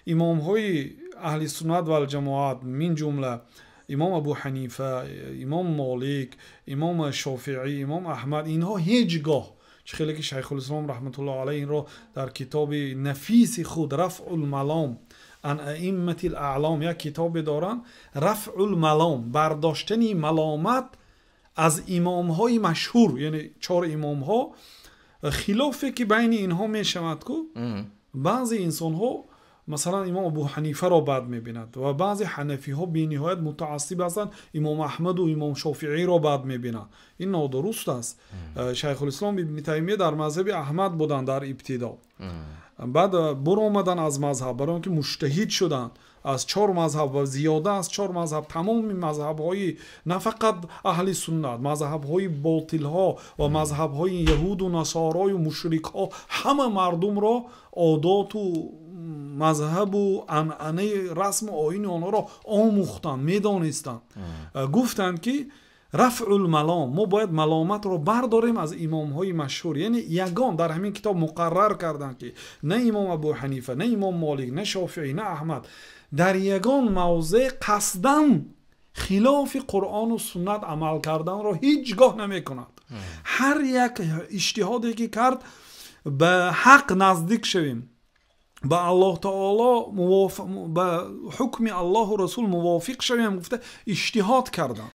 Имомҳои аҳли суннат вал ҷамоат, мин ҷумла имом Абу Ҳанифа, имом Молик, имом Шофеъӣ, имом Аҳмад, инҳо ҳеҷ гоҳ, чӣ хеле ки Шайхулислом раҳматуллоҳи алайҳ инро дар китоби нафиси худ Рафъул Малом ан аимматил аълом як китобе доранд, Рафъул Малом, бардоштани маломат аз имомҳои машҳур, яъне чор имомҳо, хилофе ки байни инҳо мешавад, ку баъзе инсонҳо масалан имом Абу Ҳанифаро бад мебинад ва баъзе ҳанафиҳо бениҳоят мутаассиб ҳастанд, имом Аҳмаду имом Шофеъиро бад мебинанд. Ин нодуруст аст. Шайхулислом Ибни Таймия дар мазҳаби Аҳмад буданд дар ибтидо, баъд буромаданд аз мазҳаб, барои он ки муҷтаҳид шуданд аз чор мазҳаб ва зиёда аз чор мазҳаб, тамоми мазҳабҳои на фақат аҳли суннат, мазҳабҳои ботилҳо ва мазҳабҳои яҳуду насорою мушрикҳо, ҳама мардумро одоту мазҳабу анъанаи расму оини онҳоро омӯхтанд, медонистанд. Гуфтанд ки рафъул малом, мо бояд маломатро бардорем аз имомҳои машҳур. Яъне ягон дар ҳамин китоб муқаррар карданд, ки на имом Абу Ҳанифа, на имом Молик, на Шофеъӣ, на Аҳмад дар ягон мавзеъ қасдан хилофи Қуръону суннат амал карданро ҳеҷ гоҳ намекунад. Ҳар як иҷтиҳоде ки кард, ба ҳақ наздик шавем, ба Аллоҳ таоло ба ҳукми Аллоҳу Расул мувофиқ шавем гуфта иҷтиҳод карданд.